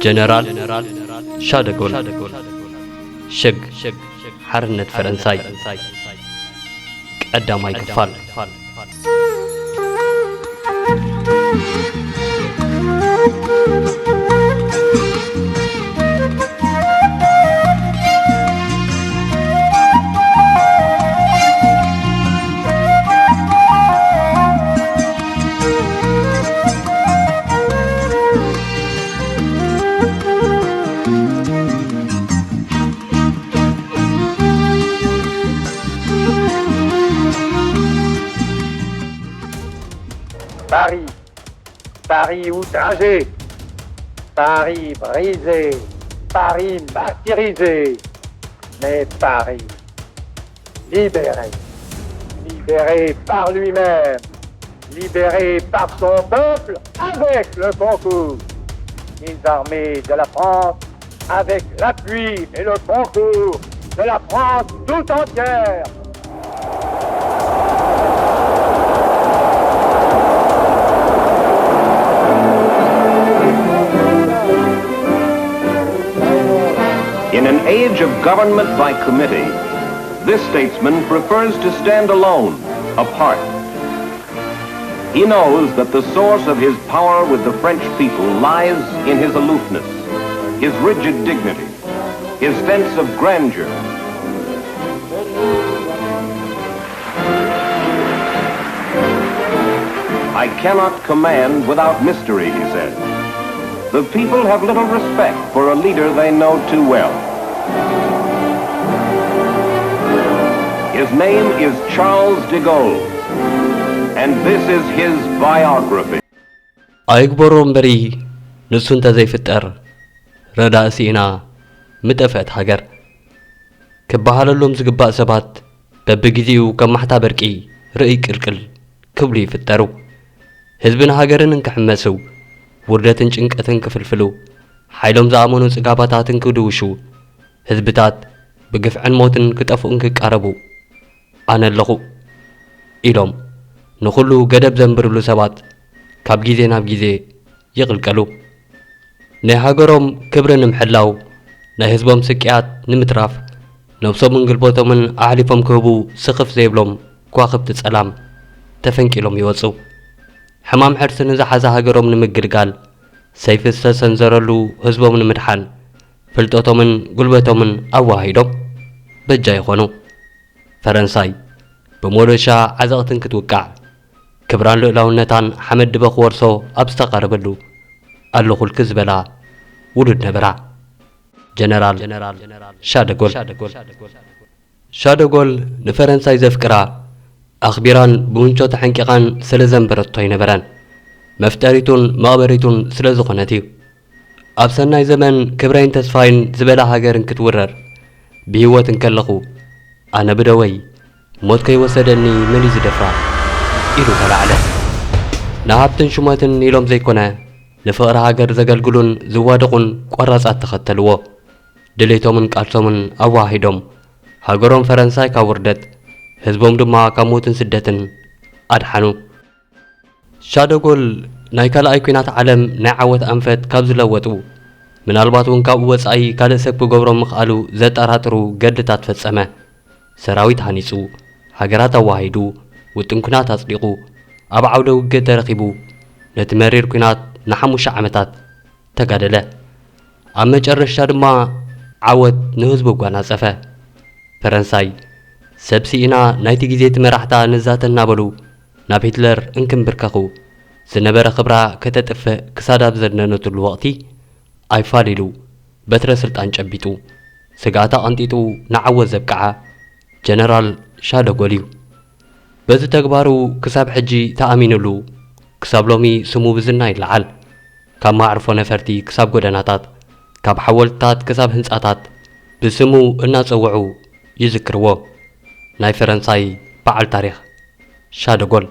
ጀነራል ሻደጎል፣ ሸግ ሓርነት ፈረንሳይ፣ ቀዳማይ ክፋል። Paris, Paris outragé, Paris brisé, Paris martyrisé, mais Paris libéré, libéré par lui-même, libéré par son peuple avec le concours des armées de la France, avec l'appui et le concours de la France tout entière. In an age of government by committee, this statesman prefers to stand alone, apart. He knows that the source of his power with the French people lies in his aloofness, his rigid dignity, his sense of grandeur. I cannot command without mystery, he says. The people have little respect for a leader they know too well. His name is Charles de Gaulle, and this is his biography. ኣይግበሮ እምበሪ፣ ንሱ እንተዘይፍጠር ረዳእ ስኢና ምጠፍአት ሃገር። ክበሃለሎም ዝግባእ ሰባት በብግዜኡ ከም ማሕታ በርቂ ርእይ ቅልቅል ክብሉ ይፍጠሩ። ህዝብን ሃገርን እንክሕመሱ፣ ውርደትን ጭንቀትን ክፍልፍሉ፣ ሓይሎም ዝኣመኑ ጽጋባታትን ክድውሹ፣ ህዝብታት ብግፍዕን ሞትን ክጠፍኡን ክቃረቡ ኣነ ኣለኹ ኢሎም ንኹሉ ገደብ ዘንብርሉ ሰባት ካብ ግዜ ናብ ግዜ ይቕልቀሉ። ናይ ሃገሮም ክብሪ ንምሕላው፣ ናይ ህዝቦም ስቅያት ንምትራፍ፣ ነብሶምን ግልቦቶምን ኣሕሊፎም ክህቡ ስኽፍ ዘይብሎም ከዋኽብቲ ጸላም ተፈንቂሎም ይወጹ። ሕማም ሕርሲ ንዝሓዛ ሃገሮም ንምግልጋል ሰይፊ ዝተሰንዘረሉ ህዝቦም ንምድሓን ፍልጠቶምን ጉልበቶምን ኣወሃሂዶም በጃ ይኾኑ። ፈረንሳይ ብሞዶሻ ዓዘቕትን ክትውቃዕ፣ ክብራን ልኡላውነታን ሓመድ ድበ ክወርሶ ኣብ ዝተቓረበሉ፣ ኣለኹልኪ ዝበላ ውሉድ ነበራ። ጀነራል ሻደጎል። ሻደጎል ንፈረንሳይ ዘፍቅራ፣ ኣኽቢራን ብምንቾ ተሐንቂቓን ስለ ዘንበረቶ ኣይነበረን። መፍጠሪቱን መቕበሪቱን ስለ ዝኾነት እዩ። ኣብ ሰናይ ዘመን ክብረይን ተስፋይን ዝበላ ሃገር እንክትውረር፣ ብህይወት እንከለኹ፣ ኣነ ብደወይ ሞት ከይወሰደኒ መን እዩ ዝደፍራ? ኢሉ ተላዕለ። ንሃብትን ሹመትን ኢሎም ዘይኮነ፣ ንፍቕሪ ሃገር ዘገልግሉን ዝዋደቑን ቆራጻት ተኸተልዎ። ድሌቶምን ቃልሶምን ኣወሃሂዶም፣ ሃገሮም ፈረንሳይ ካብ ውርደት፣ ህዝቦም ድማ ካብ ሞትን ስደትን ኣድሓኑ። ሻደጎል ናይ ካልኣይ ኲናት ዓለም ናይ ዓወት ኣንፈት ካብ ዝለወጡ፣ ምናልባት እውን ካብኡ ወጻኢ ካልእ ሰብ ክገብሮ ምኽኣሉ ዘጠራጥሩ ገድልታት ፈጸመ። ሰራዊት ሃኒጹ፣ ሃገራት ኣዋሃሂዱ፣ ውጥን ኲናት ኣጽዲቑ፣ ኣብ ዓውደ ውግእ ተረኺቡ፣ ነቲ መሪር ኲናት ንሓሙሽተ ዓመታት ተጋደለ። ኣብ መጨረሽታ ድማ ዓወት ንህዝቡ ኣጓናጸፈ። ፈረንሳይ፣ ሰብ ስኢና ናይቲ ግዜ እቲ መራሕታ ንዛተ እናበሉ ናብ ሂትለር እንክንብርከኹ፣ ዝነበረ ክብራ ከተጥፍእ ክሳዳ ኣብ ዘደነነትሉ ወቕቲ፣ ኣይፋል ኢሉ በትረ ስልጣን ጨቢጡ፣ ስግኣታ ቀንጢጡ ንዓወት ዘብቅዓ ጀነራል ሻደጎል እዩ። በዚ ተግባሩ ክሳብ ሕጂ ተኣሚኑሉ፣ ክሳብ ሎሚ ስሙ ብዝና ይለዓል። ካብ መዓርፎ ነፈርቲ ክሳብ ጎደናታት፣ ካብ ሓወልትታት ክሳብ ህንጻታት ብስሙ እናጸውዑ ይዝክርዎ። ናይ ፈረንሳይ በዓል ታሪኽ ሻደጎል።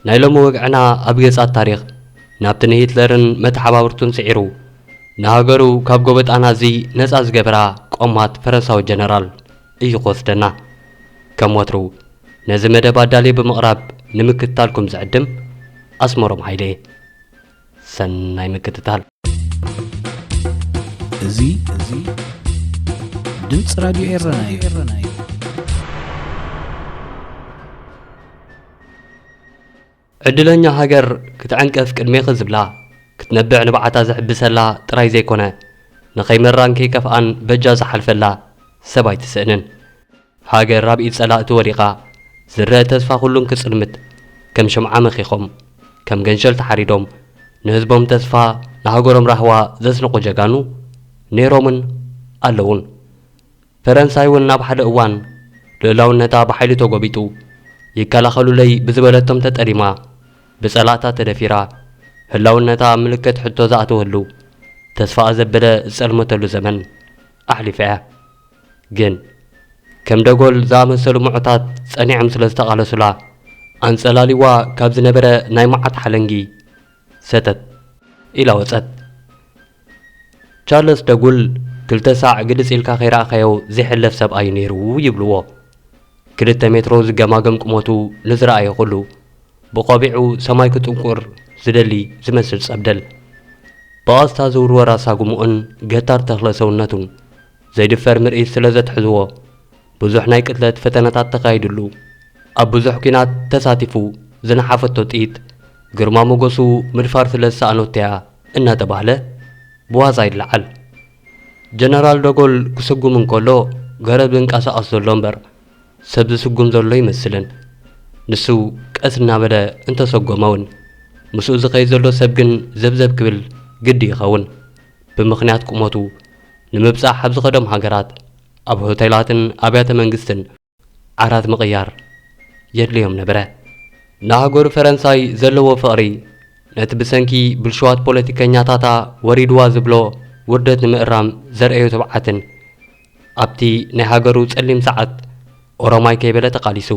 ናይ ሎሚ ወግዕና ኣብ ገጻት ታሪኽ ናብቲ ንሂትለርን መተሓባብርቱን ስዒሩ ንሃገሩ ካብ ጎበጣናዚ ነጻ ዝገበራ ቆማት ፈረንሳዊ ጀነራል እዩ ክወስደና። ከም ወትሩ ነዚ መደብ ኣዳልየ ብምቕራብ ንምክትታልኩም ዝዕድም ኣስመሮም ሃይለ። ሰናይ ምክትታል። እዚ፣ እዚ ድምፂ ራዲዮ ኤረና እዩ። ዕድለኛ ሃገር ክትዕንቀፍ ቅድሜኺ ዝብላ፣ ክትነብዕ ንብዓታ ዝሕብሰላ ጥራይ ዘይኮነ፣ ንኸይመራን ከይከፍኣን በጃ ዝሓልፈላ ሰብ ኣይትስእንን። ሃገር ኣብ ኢድ ጸላእቲ ወዲቓ፣ ዝረአ ተስፋ ኩሉን ክጽልምት፣ ከም ሽምዓ መኺኾም፣ ከም ገንሸል ተሓሪዶም፣ ንህዝቦም ተስፋ፣ ንሃገሮም ራህዋ ዘስንቑ ጀጋኑ ነይሮምን ኣለዉን። ፈረንሳይ እውን ኣብ ሓደ እዋን ልኡላውነታ ብሓይሊ ተጎቢጡ፣ ይከላኸሉለይ ብዝበለቶም ተጠሊማ፣ ብጸላእታ ተደፊራ፣ ህላውነታ ኣብ ምልክት ሕቶ ዝኣተወሉ፣ ተስፋኣ ዘበለ ዝጸልመተሉ ዘመን ኣሕሊፋ እያ። ግን ከም ደጎል ዝኣመሰሉ ምዑታት ጸኒዖም ስለ ዝተቓለሱላ፣ ኣንጸላሊዋ ካብ ዝነበረ ናይ መዓት ሓለንጊ ሰተት ኢላ ወጸት። ቻርለስ ደጉል ክልተ ሳዕ ግልጽ ኢልካ ከይረኣኻዮ ዘይሕለፍ ሰብ ኣዩ ነይሩ ይብልዎ። ክልተ ሜትሮ ዝገማገም ቁመቱ ንዝረኣየ ኩሉ፣ ብቆቢዑ ሰማይ ክጥንቁር ዝደሊ ዝመስል ጸብደል፣ ብቐስታ ዝውርወር ኣሳጉምኡን ገታር ተኽለ ሰውነቱን ዘይድፈር ምርኢት ስለ ዘትሕዝዎ፣ ብዙሕ ናይ ቅትለት ፈተነታት ተኻይድሉ። ኣብ ብዙሕ ኲናት ተሳቲፉ ዝነሓፈቶ ጥይት፣ ግርማ ሞገሱ ምድፋር ስለ ዝሰኣኖቶ እያ እናተባህለ ብዋዛ ይለዓል። ጀነራል ደጎል ክስጉም እንከሎ፣ ገረብ ዝንቀሳቐስ ዘሎ እምበር፣ ሰብ ዝስጉም ዘሎ ይመስልን። ንሱ ቀስ እናበለ እንተሰጎመ እውን፣ ምስኡ ዝኸይድ ዘሎ ሰብ ግን ዘብዘብ ክብል ግዲ ይኸውን። ብምኽንያት ቁመቱ፣ ንምብጻሕ ኣብ ዝኸዶም ሃገራት፣ ኣብ ሆቴላትን ኣብያተ መንግስትን ዓራት ምቕያር የድልዮም ነበረ። ንሃገሩ ፈረንሳይ ዘለዎ ፍቕሪ፣ ነቲ ብሰንኪ ብልሹዋት ፖለቲከኛታታ ወሪድዋ ዝብሎ ውርደት ንምእራም ዘርእዮ ትብዓትን፣ ኣብቲ ናይ ሃገሩ ጸሊም ሰዓት ኦሮማይ ከይበለ ተቓሊሱ።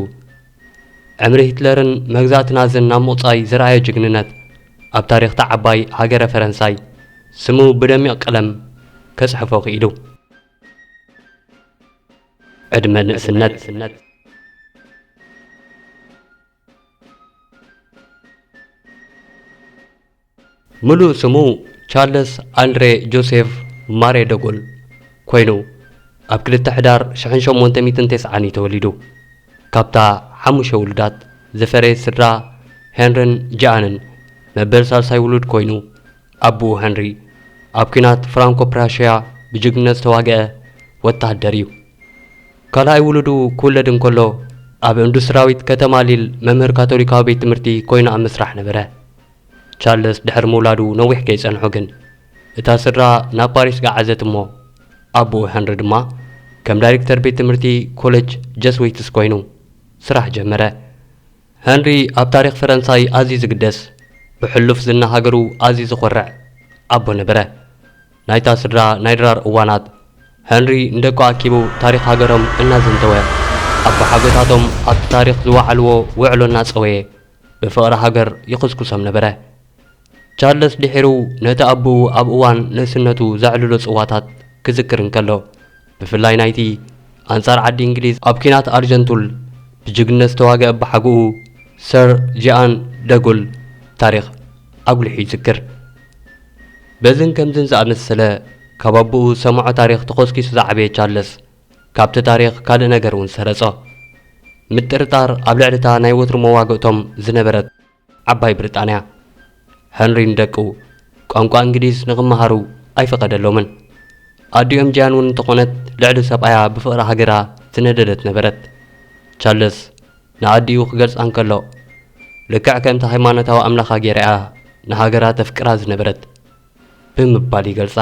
ዕምሪ ሂትለርን መግዛእቲ ናዝን ናብ ምቑጻይ ዝረኣዮ ጅግንነት፣ ኣብ ታሪኽታ ዓባይ ሃገረ ፈረንሳይ ስሙ ብደሚቕ ቀለም ከጽሕፎ ክኢሉ። ዕድመ ንእስነት። ምሉእ ስሙ ቻርለስ ኣንድሬ ጆሴፍ ማሬ ደጎል ኮይኑ፣ ኣብ ክልተ ሕዳር ሽሕን ሸሞንተ ሚእትን ተስዓን እዩ ተወሊዱ። ካብታ ሓሙሽተ ውሉዳት ዝፈረየት ስድራ፣ ሄንርን ጃኣንን መበል ሳልሳይ ውሉድ ኮይኑ፣ ኣቦኡ ሄንሪ ኣብ ኲናት ፍራንኮ ፕራሽያ ብጅግንነት ዝተዋግአ ወተሃደር እዩ። ካልኣይ ውሉዱ ክውለድ እንከሎ፣ ኣብ ኢንዱስትራዊት ከተማ ሊል መምህር ካቶሊካዊ ቤት ትምህርቲ ኮይኑ ኣብ ምስራሕ ነበረ። ቻርለስ ድሕሪ ምውላዱ ነዊሕ ከይጸንሑ ግን፣ እታ ስድራ ናብ ፓሪስ ገዓዘት እሞ፣ ኣቦኡ ሄንሪ ድማ ከም ዳይሬክተር ቤት ትምህርቲ ኮሌጅ ጀስዊትስ ኮይኑ ስራሕ ጀመረ። ሄንሪ ኣብ ታሪኽ ፈረንሳይ ኣዝዩ ዝግደስ፣ ብሕሉፍ ዝና ሃገሩ ኣዝዩ ዝኾርዕ ኣቦ ነበረ። ናይታ ስድራ ናይ ድራር እዋናት፣ ሄንሪ ንደቁ ኣኪቡ ታሪኽ ሃገሮም እናዘንተወ፣ ኣቦሓጎታቶም ኣብቲ ታሪኽ ዝወዓልዎ ውዕሎ እናጸወየ፣ ብፍቕሪ ሃገር ይኹስኩሶም ነበረ። ቻርለስ ድሒሩ ነቲ ኣቦኡ ኣብ እዋን ንእስነቱ ዘዕልሎ ጽዋታት ክዝክር እንከሎ፣ ብፍላይ ናይቲ ኣንጻር ዓዲ እንግሊዝ ኣብ ኲናት ኣርጀንቱል ብጅግነት ዝተዋግአ ኣቦሓጎኡ ሰር ጂኣን ደጉል ታሪኽ ኣጉሊሑ ይዝክር። በዝን ከምዝን ዝኣመሰለ ካብ ኣቦኡ ዝሰምዖ ታሪኽ ተኾስኪሱ ዝዓበየ ቻርለስ፣ ካብቲ ታሪኽ ካልእ ነገር እውን ሰረጾ። ምጥርጣር ኣብ ልዕሊ እታ ናይ ወትሩ መዋግእቶም ዝነበረት ዓባይ ብሪጣንያ። ሄንሪ ንደቁ ቋንቋ እንግሊዝ ንኽመሃሩ ኣይፈቐደሎምን። ኣዲኦም ጃን እውን እንተኾነት፣ ልዕሊ ሰብኣያ ብፍቕሪ ሃገራ ዝነደደት ነበረት። ቻርለስ ንኣዲኡ ክገልጻ እንከሎ፣ "ልክዕ ከምቲ ሃይማኖታዊ ኣምላኻ ገይራ እያ ንሃገራ ተፍቅራ ዝነበረት" ብምባል ይገልጻ።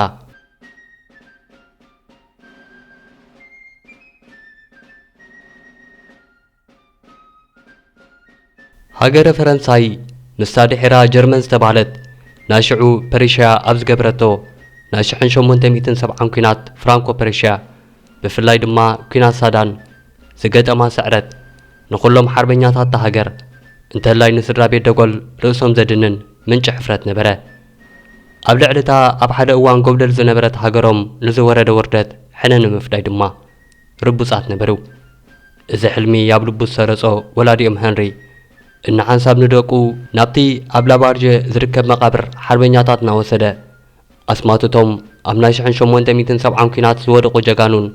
ሃገረ ፈረንሳይ፣ ንሳ ድሒራ ጀርመን ዝተባህለት፣ ናይ ሽዑ ፐርሽያ ኣብ ዝገበረቶ ናይ ሽሕን ሸሞንተ ሚእትን ሰብዓን ኲናት ፍራንኮ ፐርሽያ፣ ብፍላይ ድማ ኲናት ሳዳን ዝገጠማ ስዕረት፣ ንኹሎም ሓርበኛታት እታ ሃገር፣ እንተላይ ንስድራ ቤት ደጎል ርእሶም ዘድንን ምንጪ ሕፍረት ነበረ። ኣብ ልዕሊ እታ ኣብ ሓደ እዋን ጎብለል ዝነበረት ሃገሮም ንዝወረደ ውርደት ሕነ ንምፍዳይ ድማ፣ ርቡጻት ነበሩ። እዚ ሕልሚ ኣብ ልቡ ዝሰረጾ ወላዲኦም ሄንሪ፣ እንሓንሳብ ንደቁ ናብቲ ኣብ ላባርጀ ዝርከብ መቓብር ሓርበኛታት እናወሰደ፣ ኣስማትቶም ኣብ ናይ ሽሕን ሸሞንተ ሚእትን ሰብዓን ኲናት ዝወደቑ ጀጋኑን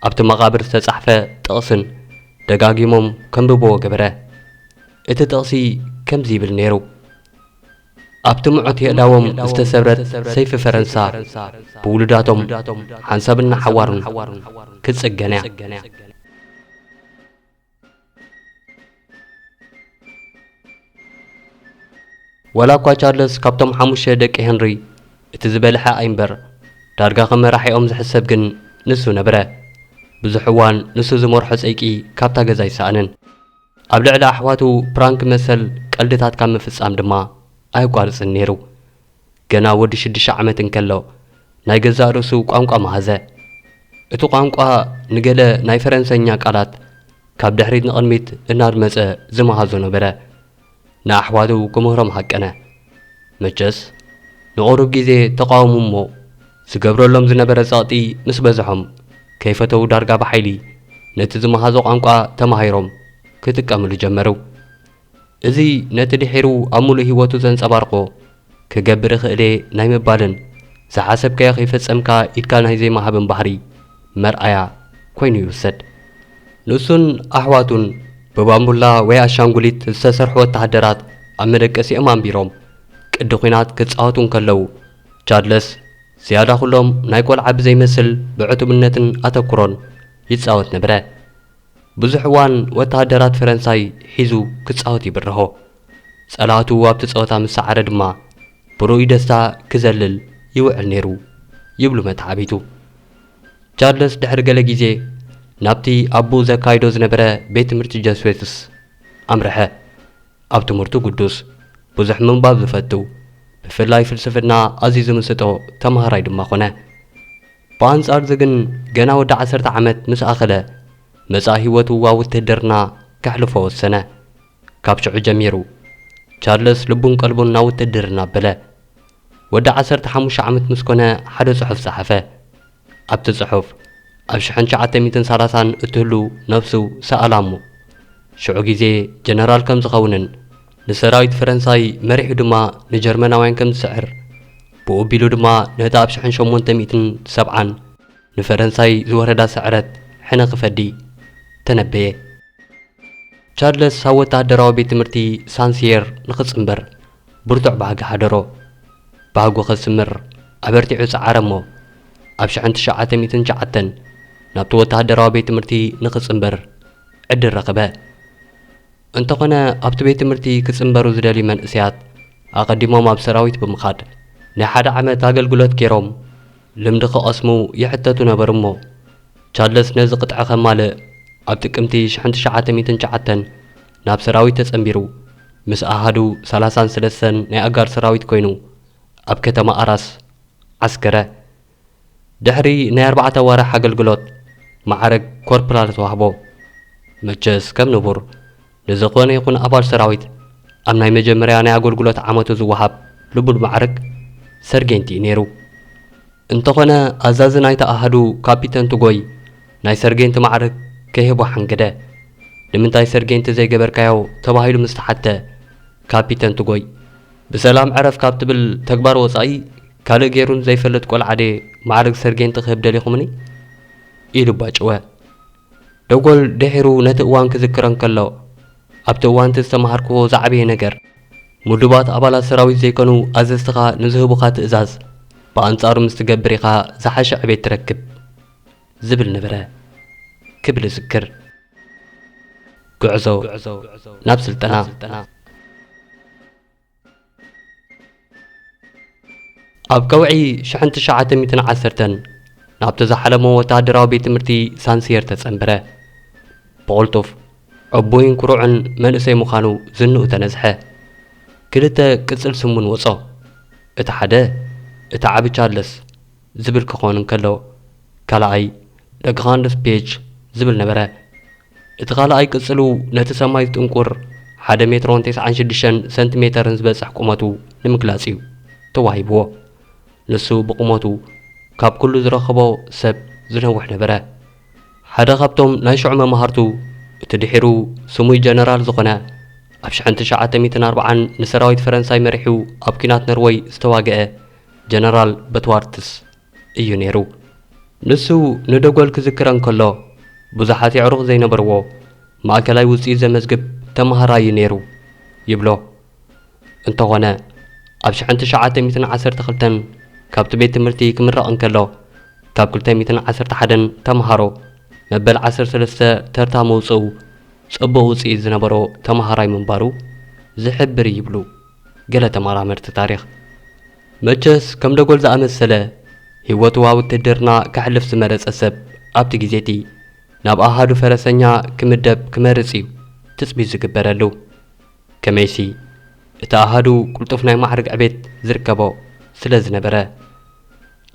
ኣብቲ መቓብር ዝተጻሕፈ ጥቕስን ደጋጊሞም ከንብብዎ ገበረ። እቲ ጥቕሲ ከምዚ ይብል ነይሩ፣ ኣብቲ ምዑት የእዳዎም ዝተሰብረት ሰይፊ ፈረንሳ ብውሉዳቶም ሓንሳብን ንሓዋሩን ክትጽገን እያ። ዋላ እኳ ቻርለስ ካብቶም ሓሙሽተ ደቂ ሄንሪ እቲ ዝበልሐ ኣይምበር፣ ዳርጋ ከም መራሒኦም ዝሕሰብ ግን ንሱ ነበረ። ብዙሕ እዋን ንሱ ዝመርሖ ጸይቂ ካብታ ገዛ ኣይሰኣንን። ኣብ ልዕሊ ኣሕዋቱ ፕራንክ መሰል ቀልድታት ካብ ምፍጻም ድማ ኣየቋርጽን ነይሩ። ገና ወዲ ሽዱሽተ ዓመት እንከሎ ናይ ገዛእ ርእሱ ቋንቋ መሃዘ። እቲ ቋንቋ ንገለ ናይ ፈረንሰኛ ቃላት ካብ ድሕሪት ንቕድሚት እናድመጸ ዝመሃዞ ነበረ። ንኣሕዋቱ ክምህሮም ሃቀነ። መቸስ ንቑሩብ ግዜ ተቓወሙ እሞ ዝገብረሎም ዝነበረ ጸቕጢ ምስ በዝሖም ከይፈተዉ ዳርጋ ብሓይሊ ነቲ ዝመሃዞ ቋንቋ ተማሂሮም ክጥቀምሉ ጀመሩ። እዚ ነቲ ድሒሩ ኣብ ምሉእ ህይወቱ ዘንጸባርቖ ክገብር እኽእል እየ ናይ ምባልን ዝሓሰብካዮ ከይፈጸምካ ኢድካ ናይ ዘይምሃብን ባህሪ መርኣያ ኮይኑ ይውሰድ። ንሱን ኣሕዋቱን ብባምቡላ ወይ ኣሻንጉሊት ዝተሰርሑ ወተሃደራት ኣብ መደቀሲኦም ኣንቢሮም ቅዲ ኲናት ክጻወቱ እንከለዉ፣ ቻርለስ ዝያዳ ኩሎም ናይ ቆልዓ ብዘይመስል ብዕቱብነትን ኣተኩሮን ይጻወት ነበረ። ብዙሕ እዋን ወተሃደራት ፈረንሳይ ሒዙ ክጻወት ይብርሆ። ጸላእቱ ኣብቲ ጸወታ ምስ ሰዓረ ድማ ብርኡይ ደስታ ክዘልል ይውዕል ነይሩ ይብሉ መተዓቢቱ። ቻርለስ ድሕሪ ገለ ግዜ ናብቲ ኣቦኡ ዘካይዶ ዝነበረ ቤት ትምህርቲ ጀስዌትስ ኣምርሐ። ኣብ ትምህርቱ ግዱስ፣ ብዙሕ ምንባብ ዝፈቱ፣ ብፍላይ ፍልስፍና ኣዝዩ ዝምስጦ ተማሃራይ ድማ ኾነ። ብኣንጻር እዚ ግን ገና ወዲ ዓሰርተ ዓመት ምስ ኣኸለ መጻኢ ህይወቱ ኣብ ውትህድርና ከሕልፎ ወሰነ። ካብ ሽዑ ጀሚሩ ቻርለስ ልቡን ቀልቡን ናብ ውትህድርና ኣበለ። ወዲ ዓሰርተ ሓሙሽተ ዓመት ምስ ኮነ ሓደ ጽሑፍ ጸሓፈ። ኣብቲ ጽሑፍ ኣብ ሽሕን ትሽዓተ ሚእትን ሰላሳን እትህሉ ነፍሱ ሰኣላ እሞ ሽዑ ግዜ ጀነራል ከም ዝኸውንን ንሰራዊት ፈረንሳይ መሪሑ ድማ ንጀርመናውያን ከም ዝስዕር ብኡ ኣቢሉ ድማ ነቲ ኣብ ሽሕን ሸሞንተ ሚእትን ሰብዓን ንፈረንሳይ ዝወረዳ ስዕረት ሕነ ክፈዲ ተነበየ። ቻርለስ ኣብ ወተሃደራዊ ቤት ትምህርቲ ሳንሲየር ንኽጽንበር ብርቱዕ ባህጊ ሓደሮ። ባህጉ ከስምር ኣበርቲዑ ጸዓረ እሞ ኣብ ሽሕን ትሽዓተ ሚእትን ትሽዓተን ናብቲ ወተሃደራዊ ቤት ትምህርቲ ንኽጽንበር ዕድል ረኸበ። እንተኾነ ኣብቲ ቤት ትምህርቲ ክጽንበሩ ዝደልዩ መንእሰያት ኣቐዲሞም ኣብ ሰራዊት ብምኻድ ናይ ሓደ ዓመት ኣገልግሎት ገይሮም ልምዲ ክቐስሙ ይሕተቱ ነበሩ እሞ ቻርለስ ነዚ ቅጥዒ ከማልእ ኣብ ጥቅምቲ ሽሕን ትሽዓተ ሚእትን ትሽዓተን ናብ ሰራዊት ተጸንቢሩ ምስ ኣሃዱ ሰላሳን ሰለስተን ናይ ኣጋር ሰራዊት ኮይኑ ኣብ ከተማ ኣራስ ዓስከረ። ድሕሪ ናይ ኣርባዕተ ኣዋርሕ ኣገልግሎት ማዕረግ ኮርፕራል ተዋህቦ። መቸስ ከም ንቡር ንዝኾነ ይኹን ኣባል ሰራዊት ኣብ ናይ መጀመርያ ናይ ኣገልግሎት ዓመቱ ዝወሃብ ልሙድ ማዕረግ ሰርጌንት እዩ ነይሩ። እንተኾነ ኣዛዚ ናይቲ ኣሃዱ ካፒተን ትጎይ ናይ ሰርጌንት ማዕረግ ከይህቦ ሓንገደ። ንምንታይ ሰርጌንት ዘይገበርካዮ ተባሂሉ ምስ ተሓተ ካፒተን ትጎይ ብሰላም ዕረፍ ካብ ትብል ተግባር ወጻኢ ካልእ ገይሩን ዘይፈልጥ ቆልዓ ድየ ማዕረግ ሰርጌንት ክህብ ደሊኹምኒ? ኢሉ ባጭወ። ደጎል ድሒሩ ነቲ እዋን ክዝክሮ እንከሎ ኣብቲ እዋንቲ ዝተማሃርክዎ ዝዓበየ ነገር ምዱባት ኣባላት ሰራዊት ዘይኮኑ ኣዘዝትኻ ንዝህቡኻ ትእዛዝ ብኣንጻሩ ምስ ትገብር ኢኻ ዝሓሸ ዕቤት ትረክብ ዝብል ነበረ ክብል እዝክር። ጉዕዞ ናብ ስልጠና። ኣብ ቀውዒ ሽሕን ትሽዓተ ሚእትን ዓሰርተን ናብቲ ዝሓለሞ ወተሃደራዊ ቤት ትምህርቲ ሳንሲየር ተጸንበረ። ብቕልጡፍ ዕቡይን ኩሩዕን መንእሰይ ምዃኑ ዝንኡ ተነዝሐ። ክልተ ቅጽል ስም እውን ወጾ። እቲ ሓደ እቲ ዓቢ ቻርለስ ዝብል ክኸውን እንከሎ፣ ካልኣይ ደግኻንደስ ፔጅ ዝብል ነበረ። እቲ ካልኣይ ቅጽሉ ነቲ ሰማይ ዝጥንቁር ሓደ ሜትሮን ተስዓን ሽዱሽተን ሰንቲሜተርን ዝበጽሕ ቁመቱ ንምግላጽ እዩ ተዋሂብዎ። ንሱ ብቁመቱ ካብ ኩሉ ዝረኸቦ ሰብ ዝነውሕ ነበረ። ሓደ ካብቶም ናይ ሽዑ መማህርቱ፣ እቲ ድሒሩ ስሙይ ጀነራል ዝኾነ፣ ኣብ ሽሕን ትሽዓተ ሚእትን ኣርባዓን ንሰራዊት ፈረንሳይ መሪሑ ኣብ ኲናት ነርወይ ዝተዋግአ ጀነራል በትዋርትስ እዩ ነይሩ። ንሱ ንደጎል ክዝክረ እንከሎ፣ ብዙሓት የዕሩኽ ዘይነበርዎ፣ ማእከላይ ውጽኢት ዘመዝግብ ተማሃራይ እዩ ነይሩ ይብሎ። እንተኾነ፣ ኣብ ሽሕን ትሽዓተ ሚእትን ዓሰርተ ክልተን ካብቲ ቤት ትምህርቲ ክምረቕ እንከሎ፣ ካብ ክልተ ሚእትን ዓሰርተ ሓደን ተምሃሮ መበል ዓሰርተ ሰለስተ ተርታ መውጽኡ ጽቡቕ ውጽኢት ዝነበሮ ተማሃራይ ምንባሩ ዝሕብር እዩ ይብሉ ገለ ተመራመርቲ ታሪኽ። መቸስ ከም ደጎል ዝኣመሰለ ህይወቱ ኣብ ውትድርና ከሕልፍ ዝመረጸ ሰብ ኣብቲ ግዜቲ ናብ ኣሃዱ ፈረሰኛ ክምደብ ክመርጽ እዩ ትጽቢት ዝግበረሉ። ከመይሲ፣ እቲ ኣሃዱ ቅልጡፍ ናይ ማዕርግ ዕቤት ዝርከቦ ስለ ዝነበረ።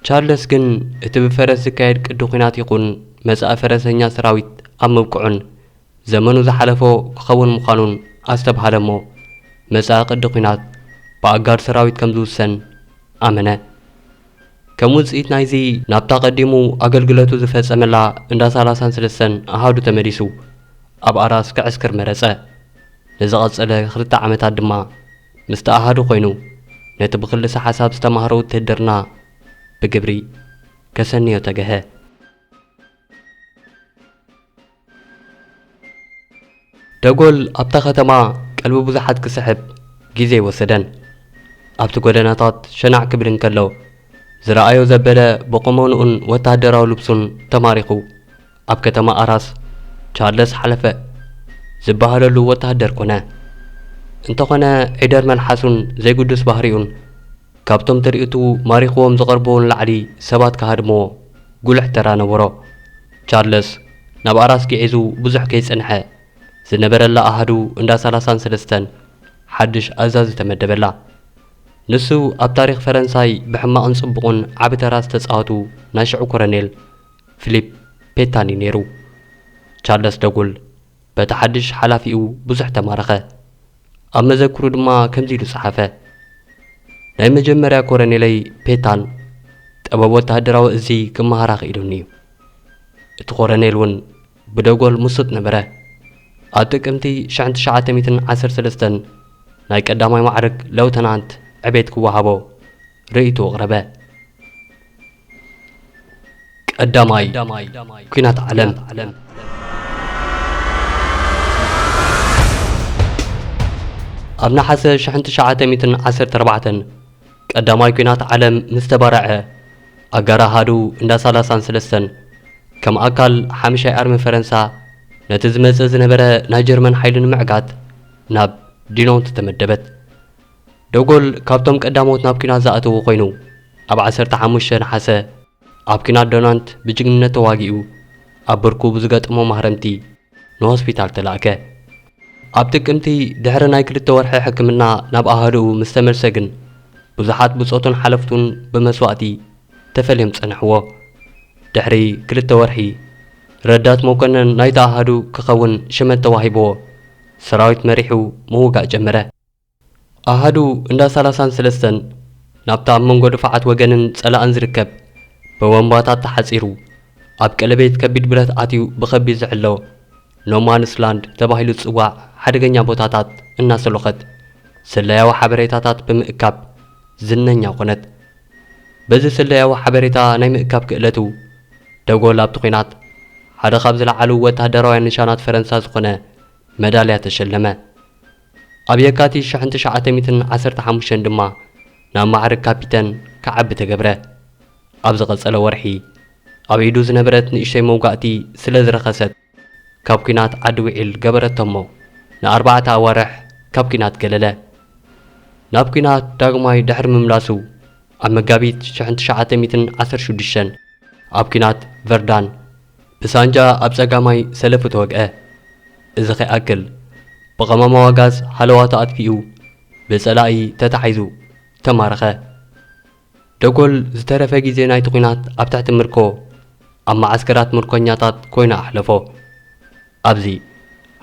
ቻርለስ ግን እቲ ብፈረስ ዝካየድ ቅዲ ኲናት ይኹን መጻኢ ፈረሰኛ ሰራዊት ኣብ ምብቅዑን ዘመኑ ዝሓለፎ ክኸውን ምዃኑን ኣስተብሃለ እሞ፣ መጻኢ ቅዲ ኲናት ብኣጋር ሰራዊት ከም ዝውሰን ኣመነ። ከም ውጽኢት ናይዚ፣ ናብታ ቀዲሙ ኣገልግሎቱ ዝፈጸመላ እንዳ ሰላሳን ሰለስተን ኣሃዱ ተመሊሱ ኣብ ኣራስ ክዕስክር መረጸ። ንዝቐጸለ ክልተ ዓመታት ድማ ምስቲ ኣሃዱ ኮይኑ ነቲ ብክልሰ ሓሳብ ዝተማህሮ ውትህድርና ብግብሪ ከሰንዮ ተገሀ። ደጎል ኣብታ ከተማ ቀልቢ ብዙሓት ክስሕብ ግዜ ኣይወሰደን። ኣብቲ ጎደናታት ሸናዕ ክብል እንከሎ ዝረኣዮ ዘበለ ብቁመንኡን ወተሃደራዊ ልብሱን ተማሪኹ ኣብ ከተማ ኣራስ ቻርለስ ሓለፈ ዝበሃለሉ ወተሃደር ኮነ። እንተኾነ ዒደር መልሓሱን ዘይግዱስ ባህሪኡን ካብቶም ትርኢቱ ማሪኽዎም ዝቐርብዎ ንላዕሊ ሰባት ክሃድምዎ ጉልሕ ተራ ነበሮ። ቻርለስ ናብ ኣራስ ግዒዙ ብዙሕ ከይጸንሐ ዝነበረላ ኣሃዱ እንዳ ሰላሳን ሰለስተን ሓድሽ ኣዛዚ ተመደበላ። ንሱ ኣብ ታሪኽ ፈረንሳይ ብሕማቕን ጽቡቕን ዓቢ ተራ ዝተጻወቱ ናይ ሽዑ ኮረኔል ፊሊፕ ፔታን እዩ ነይሩ። ቻርለስ ደጉል በቲ ሓድሽ ሓላፊኡ ብዙሕ ተማረኸ። ኣብ መዘክሩ ድማ ከምዚ ኢሉ ጸሓፈ፣ ናይ መጀመርያ ኮረኔለይ ፔታን ጥበብ ወተሃደራዊ እዚ ክመሃራ ክኢሉኒ እዩ። እቲ ኮረኔል እውን ብደጎል ምሱጥ ነበረ። ኣብ ጥቅምቲ ሽሕን ትሽዓተ ሚእትን ዓሰርተ ሰለስተን ናይ ቀዳማይ ማዕርግ ለውተናንት ዕቤት ክወሃቦ ርእይቶ ኣቕረበ። ቀዳማይ ኲናት ዓለም። ኣብ ነሓሰ ሽሕን ትሽዓተ ሚእትን ዓሰርተ ኣርባዕተን ቀዳማይ ኲናት ዓለም ምስ ተባርዐ፣ ኣጋር ኣሃዱ እንዳ ሰላሳን ሰለስተን ከም ኣካል ሓምሻይ ኣርሚ ፈረንሳ ነቲ ዝመጽእ ዝነበረ ናይ ጀርመን ሓይሊ ንምዕጋት ናብ ዲኖንት ተመደበት። ደጎል ካብቶም ቀዳሞት ናብ ኲናት ዝኣተዉ ኮይኑ፣ ኣብ ዓሰርተ ሓሙሽተ ነሓሰ ኣብ ኲናት ዶናንት ብጅግንነት ተዋጊኡ ኣብ ብርኩ ብዝገጠሞ ማህረምቲ ንሆስፒታል ተላእከ። ኣብ ጥቅምቲ ድሕሪ ናይ ክልተ ወርሒ ሕክምና ናብ ኣሃዱኡ ምስ ተመልሰ ግን፣ ብዙሓት ብጾቱን ሓለፍቱን ብመስዋእቲ ተፈልዮም ጸንሕዎ። ድሕሪ ክልተ ወርሒ፣ ረዳት መኮነን ናይቲ ኣሃዱ ክኸውን ሽመት ተዋሂብዎ፣ ሰራዊት መሪሑ ምውጋእ ጀመረ። ኣሃዱ እንዳ ሰላሳን ሰለስተን ናብታ ኣብ መንጎ ድፋዓት ወገንን ጸላእን ዝርከብ ብቦምባታት ተሓጺሩ፣ ኣብ ቀለቤት ከቢድ ብረት ኣትዩ ብኸቢድ ዝሕሎ ኖ ማንስ ላንድ ተባሂሉ ዝጽዋዕ ሓደገኛ ቦታታት እናሰሎኸት ስለያዊ ሓበሬታታት ብምእካብ ዝነኛ ኮነት። በዚ ስለያዊ ሓበሬታ ናይ ምእካብ ክእለቱ፣ ደጎል ኣብቲ ኲናት ሓደ ካብ ዝለዓሉ ወተሃደራውያን ንሻናት ፈረንሳ ዝኾነ መዳልያ ተሸለመ። ኣብ የካቲት ሽሕን ትሽዓተ ሚእትን ዓሰርተ ሓሙሽተን ድማ ናብ ማዕርግ ካፒተን ክዓቢ ተገብረ። ኣብ ዝቐጸለ ወርሒ፣ ኣብ ኢዱ ዝነበረት ንእሽተይ መውጋእቲ ስለ ዝረኸሰት፣ ካብ ኲናት ዓዲ ውዒል ገበረቶ እሞ፣ ንኣርባዕተ ኣዋርሕ ካብ ኲናት ገለለ። ናብ ኲናት ዳግማይ ድሕሪ ምምላሱ፣ ኣብ መጋቢት ሽሕን ትሽዓተ ሚእትን ዓሰርተ ሽዱሽተን ኣብ ኲናት ቨርዳን ብሳንጃ ኣብ ጸጋማይ ሰለፉ ተወግአ። እዚ ከይኣክል፣ ብቐመማዊ ጋዝ ሃለዋቱ ኣጥፊኡ ብጸላኢ ተታሒዙ ተማረኸ። ደጎል ዝተረፈ ግዜ ናይቲ ኲናት ኣብ ትሕቲ ምርኮ ኣብ መዓስከራት ምርኮኛታት ኮይኑ ኣሕለፎ። ኣብዚ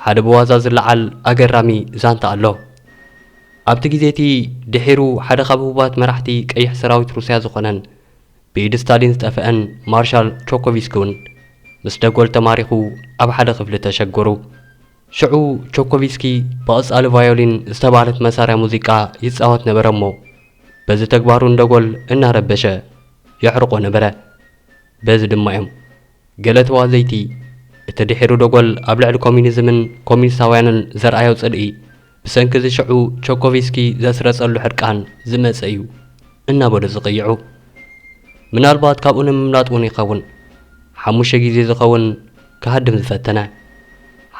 ሓደ ብዋዛ ዝለዓል ኣገራሚ ዛንታ ኣሎ። ኣብቲ ግዜ እቲ ድሒሩ ሓደ ካብ ህቡባት መራሕቲ ቀይሕ ሰራዊት ሩስያ ዝኾነን ብኢድ ስታሊን ዝጠፍአን ማርሻል ቾኮቪስኪ እውን ምስ ደጎል ተማሪኹ ኣብ ሓደ ክፍሊ ተሸገሩ። ሽዑ ቾኮቪስኪ ብቐጻሊ ቫዮሊን ዝተባህለት መሳርያ ሙዚቃ ይጻወት ነበረ እሞ፣ በዚ ተግባሩ ንደጎል እናረበሸ የዕርቆ ነበረ። በዚ ድማ እዮም ገለ ተዋዘይቲ እቲ ድሒሩ ደጎል ኣብ ልዕሊ ኮሚኒዝምን ኮሚኒስታውያንን ዘርኣዮ ጽልኢ ብሰንኪ እዚ ሽዑ ቸኮቪስኪ ዘስረጸሉ ሕርቃን ዝመጸ እዩ እናበሉ ዝቕይዑ። ምናልባት ካብኡ ንምምላጥ እውን ይኸውን ሓሙሽተ ግዜ ዝኸውን ክሃድም ዝፈተነ።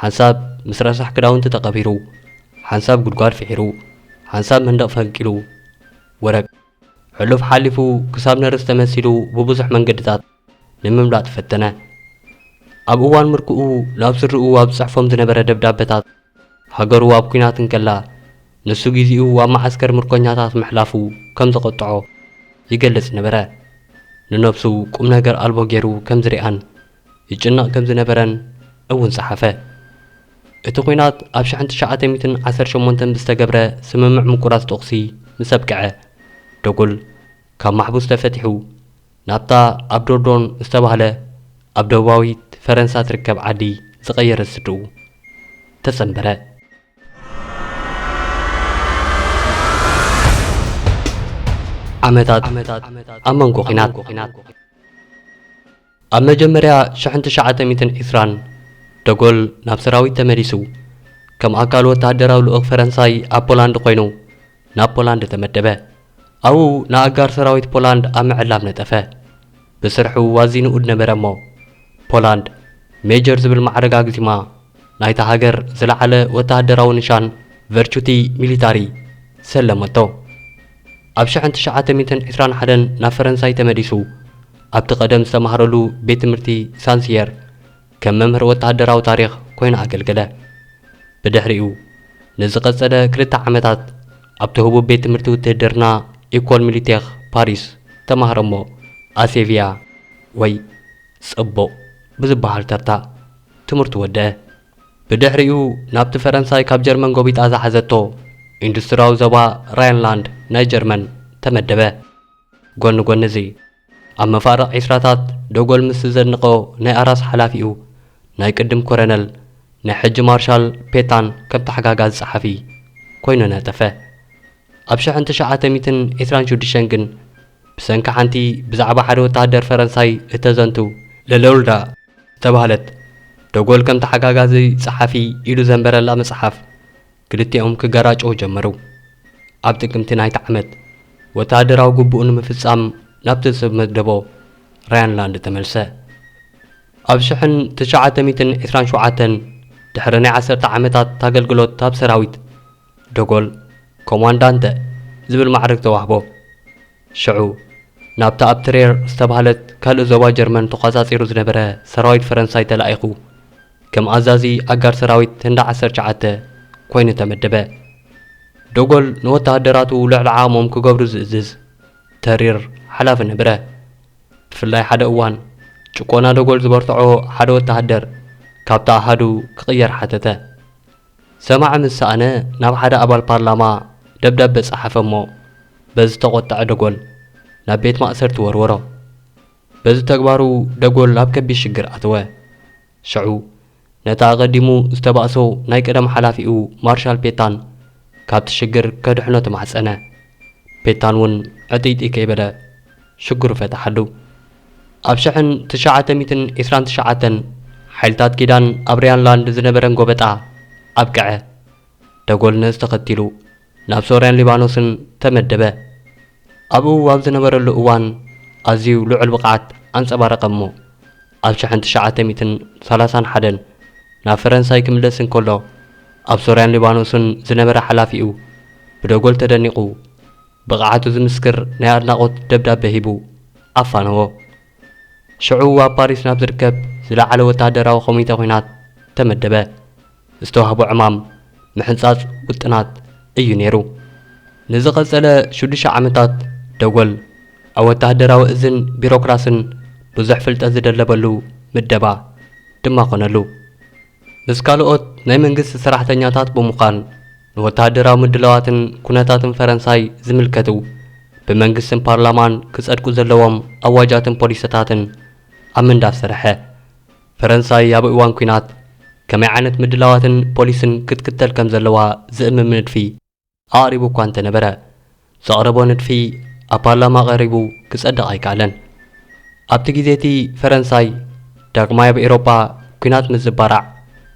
ሓንሳብ ምስ ረሳሕ ክዳውንቲ ተቐቢሩ፣ ሓንሳብ ጉድጓድ ፍሒሩ፣ ሓንሳብ መንደቕ ፈንቂሉ፣ ወረግ ሕሉፍ ሓሊፉ ክሳብ ነርስ ተመሲሉ ብብዙሕ መንገድታት ንምምላጥ ፈተነ። ኣብ እዋን ምርክኡ ናብ ስድርኡ ኣብ ዝጽሕፎም ዝነበረ ደብዳበታት ሃገሩ ኣብ ኲናት እንከላ ንሱ ግዜኡ ኣብ መዓስከር ምርኮኛታት ምሕላፉ ከም ዘቐጥዖ ይገልጽ ነበረ። ንነብሱ ቁም ነገር ኣልቦ ገይሩ ከም ዝሪኣን ይጭነቕ ከም ዝነበረን እውን ጸሓፈ። እቲ ኲናት ኣብ ሽሕን ትሽዓተ ሚእትን ዓሰርተ ሸሞንተን ብዝተገብረ ስምምዕ ምቁራጽ ተኹሲ ምስ ኣብቅዐ፣ ደጎል ካብ ማሕቡስ ተፈቲሑ ናብታ ኣብ ዶርዶን ዝተባህለ ኣብ ደቡባዊት ፈረንሳ ትርከብ ዓዲ ዝቐየረ ስድርኡ ተጸንበረ። ዓመታት ኣብ መንጎ ኲናት። ኣብ መጀመርያ ሽሕን ትሽዓተ ሚእትን ዕስራን ደጎል ናብ ሰራዊት ተመሊሱ። ከም ኣካል ወተሃደራዊ ልኡኽ ፈረንሳይ ኣብ ፖላንድ ኮይኑ ናብ ፖላንድ ተመደበ። ኣብኡ ንኣጋር ሰራዊት ፖላንድ ኣብ ምዕላም ነጠፈ። ብስርሑ ኣዝዩ ንኡድ ነበረ እሞ ፖላንድ ሜጀር ዝብል ማዕረግ ኣግዚማ ናይታ ሃገር ዝለዓለ ወተሃደራዊ ንሻን ቨርቹቲ ሚሊታሪ ሰለመቶ። ኣብ ሽሕን ትሽዓተ ሚእትን ዕስራን ሓደን ናብ ፈረንሳይ ተመሊሱ ኣብቲ ቀደም ዝተማህረሉ ቤት ትምህርቲ ሳንሲየር ከም መምህር ወተሃደራዊ ታሪኽ ኮይኑ ኣገልገለ። ብድሕሪኡ ንዝቐጸለ ክልተ ዓመታት ኣብቲ ህቡብ ቤት ትምህርቲ ውትህድርና ኢኮል ሚሊቴክ ፓሪስ ተማህረ እሞ ኣሴቪያ ወይ ጽቡቕ ብዝበሃል ተርታ ትምህርቱ ወደአ። ብድሕሪኡ ናብቲ ፈረንሳይ ካብ ጀርመን ጎቢጣ ዝሓዘቶ ኢንዱስትሪያዊ ዞባ ራይንላንድ ናይ ጀርመን ተመደበ። ጎኒ ጎኒ እዚ ኣብ መፋርቕ ዕስራታት ደጎል ምስ ዘድንቖ ናይ ኣራስ ሓላፊኡ ናይ ቅድም ኮረነል ናይ ሕጂ ማርሻል ፔታን ከም ተሓጋጋዚ ጸሓፊ ኮይኑ ነጠፈ። ኣብ ሽሕን ትሽዓተ ሚእትን ዕስራን ሽዱሽተን ግን ብሰንኪ ሓንቲ ብዛዕባ ሓደ ወተሃደር ፈረንሳይ እተዘንቱ ለሎርዳ ዝተባህለት ደጎል ከም ተሓጋጋዚ ጸሓፊ ኢሉ ዘንበረላ መጽሓፍ ክልቲኦም ክገራጨዉ ጀመሩ። ኣብ ጥቅምቲ ናይቲ ዓመት ወተሃደራዊ ግቡኡ ንምፍጻም ናብቲ ዝተመደቦ ራያንላንድ ተመልሰ። ኣብ ሽሕን ትሽዓተ ሚእትን ዕስራን ሸውዓተን ድሕሪ ናይ ዓሰርተ ዓመታት ኣገልግሎት ኣብ ሰራዊት ደጎል ኮማንዳንተ ዝብል ማዕረግ ተዋህቦ። ሽዑ ናብታ ኣብ ትሬር ዝተባህለት ካልእ ዞባ ጀርመን ተቖጻጺሩ ዝነበረ ሰራዊት ፈረንሳይ ተላኢኹ ከም ኣዛዚ ኣጋር ሰራዊት ህንዳ ዓሰርተ ትሽዓተ ኮይኑ ተመደበ። ደጎል ንወተሃደራቱ ልዕሊ ዓቕሞም ክገብሩ ዝእዝዝ ተሪር ሓላፊ ነበረ። ብፍላይ ሓደ እዋን ጭቆና ደጎል ዝበርትዖ ሓደ ወተሃደር ካብቲ ኣሃዱ ክቕየር ሓተተ። ሰማዒ ምስ ሰኣነ ናብ ሓደ ኣባል ፓርላማ ደብዳበ ጸሓፈ እሞ በዚ ዝተቖጠዐ ደጎል ናብ ቤት ማእሰርቲ ወርወሮ። በዚ ተግባሩ ደጎል ኣብ ከቢድ ሽግር ኣተወ። ሽዑ ነቲ ኣቐዲሙ ዝተባእሶ ናይ ቀደም ሓላፊኡ ማርሻል ፔታን ካብቲ ሽግር ከድሕኖ ተማሕጸነ። ፔታን እውን ዕጥይጥይ ከይበለ ሽግሩ ፈትሓሉ። ኣብ ሽሕን ትሽዓተ ሚእትን ዕስራን ትሽዓተን ሓይልታት ኪዳን ኣብ ሪያንላንድ ዝነበረን ጎበጣ ኣብቅዐ። ደጎል ነዚ ተኸቲሉ ናብ ሶርያን ሊባኖስን ተመደበ። ኣብኡ ኣብ ዝነበረሉ እዋን ኣዝዩ ልዑል ብቕዓት ኣንጸባረቐ እሞ ኣብ ሽሕን ትሽዓተ ሚእትን ሰላሳን ሓደን ናብ ፈረንሳይ ክምለስ እንከሎ ኣብ ሶርያን ሊባኖስን ዝነበረ ሓላፊኡ ብደጎል ተደኒቑ ብቕዓቱ ዝምስክር ናይ ኣድናቖት ደብዳበ ሂቡ ኣፋነዎ። ሽዑ ኣብ ፓሪስ ናብ ዝርከብ ዝለዓለ ወተሃደራዊ ኮሚተ ኲናት ተመደበ። ዝተዋህቦ ዕማም ምሕንጻጽ ውጥናት እዩ ነይሩ። ንዝቐጸለ ሽዱሽተ ዓመታት ደጎል ኣብ ወተሃደራዊ እዝን ቢሮክራስን ብዙሕ ፍልጠት ዝደለበሉ ምደባ ድማ ኮነሉ። ምስ ካልኦት ናይ መንግስቲ ሰራሕተኛታት ብምዃን ንወተሃደራዊ ምድላዋትን ኩነታትን ፈረንሳይ ዝምልከቱ ብመንግስትን ፓርላማን ክጸድቁ ዘለዎም ኣዋጃትን ፖሊሲታትን ኣብ ምንዳፍ ሰርሐ። ፈረንሳይ ኣብ እዋን ኲናት ከመይ ዓይነት ምድላዋትን ፖሊስን ክትክተል ከም ዘለዋ ዝእምም ንድፊ ኣቕሪቡ እኳ እንተነበረ፣ ዘቕረቦ ንድፊ ኣብ ፓርላማ ቀሪቡ ክጸድቕ ኣይከኣለን። ኣብቲ ግዜ እቲ ፈረንሳይ ዳግማይ ኣብ ኤውሮጳ ኲናት ምስ ዝባራዕ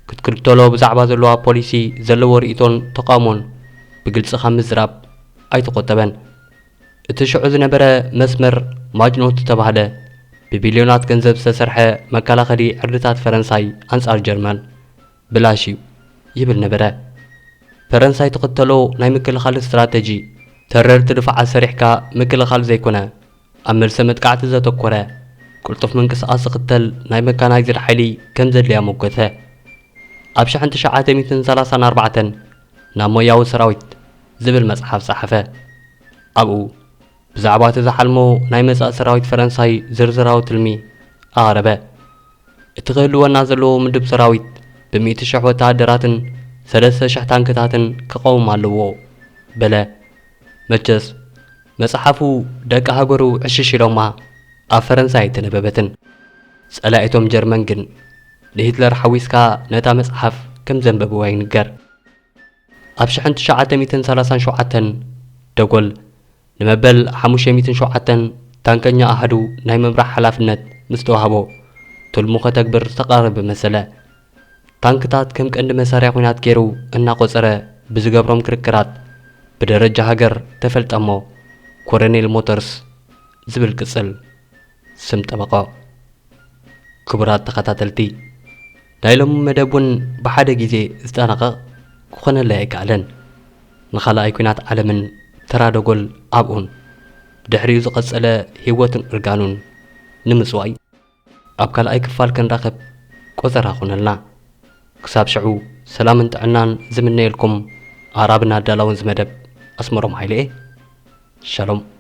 ክትክተሎ ብዛዕባ ዘለዋ ፖሊሲ ዘለዎ ርእይቶን ተቓውሞን ብግልጺ ካብ ምዝራብ ኣይተቖጠበን። እቲ ሽዑ ዝነበረ መስመር ማጅኖት ዝተባህለ ብቢልዮናት ገንዘብ ዝተሰርሐ መከላኸሊ ዕርድታት ፈረንሳይ ኣንጻር ጀርመን ብላሽ እዩ ይብል ነበረ። ፈረንሳይ ትኽተሎ ናይ ምክልኻል ስትራተጂ ተረርቲ ድፋዓት ሰሪሕካ ምክልኻል ዘይኮነ ኣብ መልሰ መጥቃዕቲ ዘተኮረ ቅልጡፍ ምንቅስቓስ ዝኽተል ናይ መካናይዝድ ሓይሊ ከም ዘድልያ ሞገተ። ኣብ ሽሕን ትሽዓተ ሚእትን ሰላሳን ኣርባዕተን ናብ ሞያዊ ሰራዊት ዝብል መጽሓፍ ጸሓፈ። ኣብኡ ብዛዕባ እቲ ዝሓልሞ ናይ መጻኢ ሰራዊት ፈረንሳይ ዝርዝራዊ ትልሚ ኣቕረበ። እቲ ክህልወና ዘለዎ ምድብ ሰራዊት ብሚእቲ ሽሕ ወተሃደራትን ሰለስተ ሽሕ ታንክታትን ክቐውም ኣለዎ በለ። መቸስ መጽሓፉ ደቂ ሃገሩ ዕሽሽ ኢሎማ ኣብ ፈረንሳይ ኣይተነበበትን። ጸላኢቶም ጀርመን ግን ንሂትለር ሓዊስካ ነታ መጽሓፍ ከም ዘንበብዋ ይንገር። ኣብ ሽሕን ትሽዓተ ሚእትን ሰላሳን ሸውዓተን ደጎል ንመበል ሓሙሽተ ሚእትን ሸውዓተን ታንከኛ ኣሃዱ ናይ ምምራሕ ሓላፍነት ምስ ተዋህቦ ትልሙ ከተግብር ዝተቓረበ መሰለ። ታንክታት ከም ቀንዲ መሳርያ ኲናት ገይሩ እናቖጸረ ብዝገብሮም ክርክራት ብደረጃ ሃገር ተፈልጠ እሞ ኮረኔል ሞተርስ ዝብል ቅጽል ስም ጠበቖ። ክቡራት ተኸታተልቲ፣ ናይ ሎሚ መደብ እውን ብሓደ ግዜ ዝጠናቐቕ ክኾነለይ ኣይከኣለን። ንኻልኣይ ኲናት ዓለምን ተራ ደጎል ኣብኡን ብድሕሪኡ ዝቐጸለ ህይወቱን እርጋኑን ንምጽዋይ ኣብ ካልኣይ ክፋል ክንራኸብ ቆጸራ ኹነልና። ክሳብ ሽዑ ሰላምን ጥዕናን ዝምነየልኩም ኣራብን ኣዳላውን ዝመደብ ኣስመሮም ሃይለ እየ። ሻሎም።